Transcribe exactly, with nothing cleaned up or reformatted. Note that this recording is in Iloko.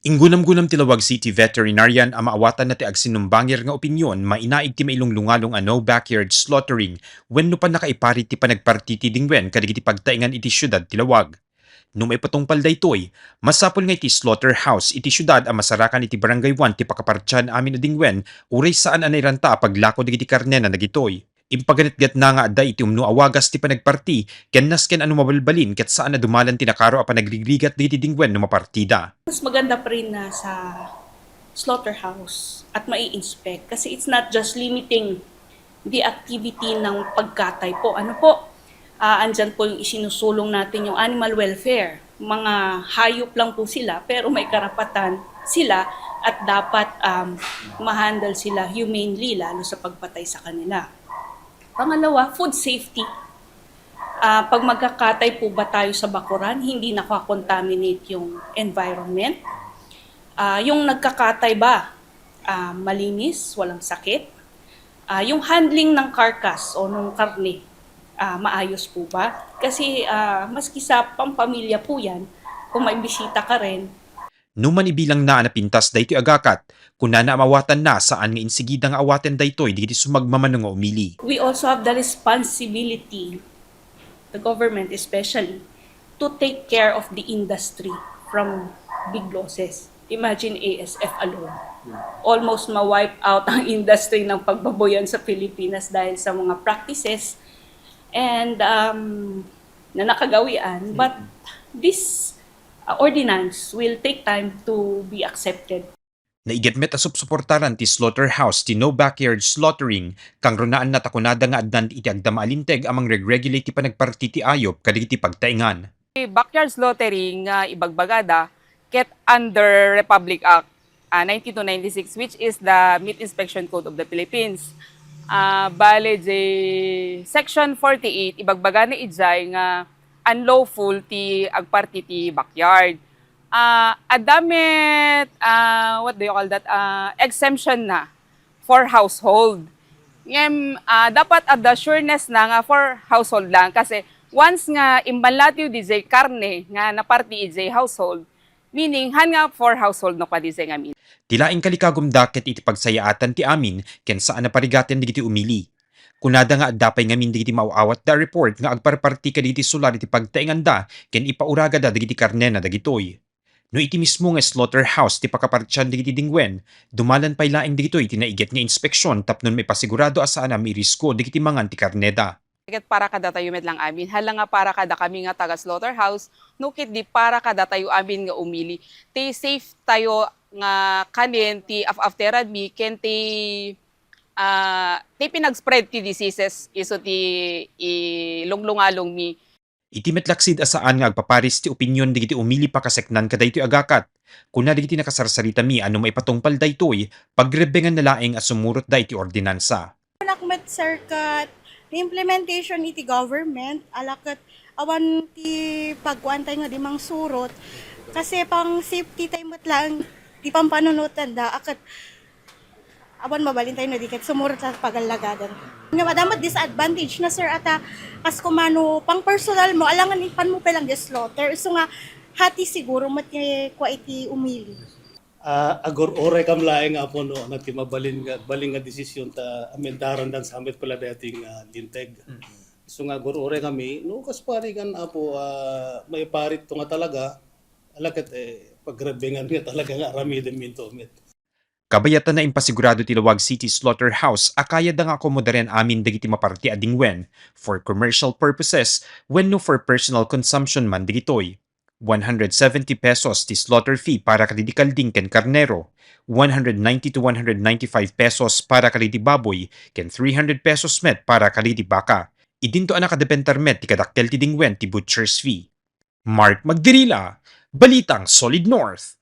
Inggunamgunam ti Laoag City Veterinarian a maawatanna ti agsinumbangir nga opinyon mainaig ti mailunglungalong a no backyard slaughtering wenno pannakaiparit ti panagparti ti dingwen kadagiti pagtaengan iti siudad ti Laoag. No maipatungpal daytoy, masapul nga iti slaughterhouse iti siudad a masarakan iti Barangay one ti pakapartian amin a dingwen uray saan a nairanta a paglako dagiti karnena dagitoy. Impaganetgatna nga adda iti umno a wagas ti panagparti ken nasken a no mabalbalin ket saan a dumalan ti nakaro a panagrigrigat dagiti dingwen no mapartida. Mas maganda pa rin na sa slaughterhouse at mai-inspect kasi it's not just limiting the activity ng pagkatay po. Ano po, ah, andyan po yung isinusulong natin yung animal welfare. Mga hayop lang po sila pero may karapatan sila at dapat, um, ma-handle sila humanely lalo sa pagpatay sa kanila. Pangalawa, food safety. Ah, pag magkakatay po ba tayo sa bakuran, hindi nakakontaminate yung environment? Ah, yung nagkakatay ba, ah, malinis, walang sakit? Ah, yung handling ng carcass o nung karne, ah, maayos po ba? Kasi, ah, maski sa pampamilya po yan, kung may bisita ka rin, No man ibilang na a napintas daytoy a gakat, kunana a maawatanna saan nga insigida nga awaten daytoy dagiti sumagmamano nga umili. We also have the responsibility, the government especially, to take care of the industry from big losses. Imagine A S F alone. Almost ma-wipe out ang industry ng pagbaboyan sa Pilipinas dahil sa mga practices and, um, na nakagawian. But this, uh, ordinance will take time to be accepted. Naiget met a supsuportaran ti slaughterhouse ti no backyard slaughtering, kangrunaanna ta kunada nga addan iti agdama a linteg a mangregregulate ti panagparti ti ayop kadagiti pagtaengan. Ti backyard slaughtering nga ibagbagada ket under Republic Act, ah, ninety-two ninety-six, whiit is the Meat Inspection Code of the Philippines. Ah, bale, di Section forty-eight, ibagbagana idiay nga unlawful ti agparti ti backyard. Ah, adda met, ah, what do you call that? Ah, exemption na for household. Ngem, ah, dapat adda sureness na nga for household lang kasi once nga imbanlatiw diay karne nga naparti idiay household, meaning, han nga for household no kadi diay ngamin. Ti laeng kalikagumda ket iti pagsayaatan ti amin ken saan a parigaten dagiti umili. Kunada nga adda pay ngamin dagiti maaw-awatda a report nga agparparti kadagiti sular iti pagtaenganda ken ipauragada dagiti karnena dagitoy. No iti mismo nga slaughterhouse ti pakapartian dagiti dingwen, dumalan pay laeng dagitoy iti naiget nga inspeksion tapno maipasigurado a saan a mairisko dagiti mangan ti karneda. Ket para kadatayo met lang amin, hala nga para kadakami nga taga-slaughterhouse, no ket di para kadatayo amin nga umili. Ti safe tayo nga kanen ti af-afteran mi, ken ti, ah, ti pinag-spread ti diseases isu ti ilunglungalong mi. Iti met laksid a saan nga agpaparis ti opinyon dagiti umili pakaseknan kadaytoy a gakat, kuna dagiti nakasarsaritami a no maipatungpal daytoy, pagrebbenganna laeng a sumurotda iti ordinansa. Kunak met, sir, ket implementation iti government, ala ket awan ti pagkuantay nga di mangsurot. Kasi pang safety tayo met laeng ti pampanunotanda, a ket awan mabalin tayo no di ket sumurot sa pagallagadan. Nga madamot disadvantage na, sir, ata kas kumano pang personal mo, alangan ipan mo pelang slaughter. So nga, hati siguro met ti kua iti umili. Ah, agur-uray kam laeng, Apo, no, na ti mabalin nga, balin nga desisyon ta amendaran dan samet pala daytoy nga linteg. Mm. So nga, agur-uray kami, no, kas parigan, Apo, ah, maiparit to nga talaga, ala ket, eh, pagrebbengan nga talaga nga aramiden minto met. Kabayatan na impasigurado ti Laoag City Slaughterhouse a kayada nga akomodaren amin dagiti maparti a dingwen for commercial purposes wenno for personal consumption man dagitoy. One hundred seventy pesos ti slaughter fee para kadagiti kalding ken karnero, one hundred ninety to one hundred ninety-five pesos para kadagiti baboy, ken three hundred pesos met para kadagiti baka. Idinto a nakadepentar met ti kadakkel ti dingwen ti butcher's fee. Mark Magdirila, Balitang Solid North.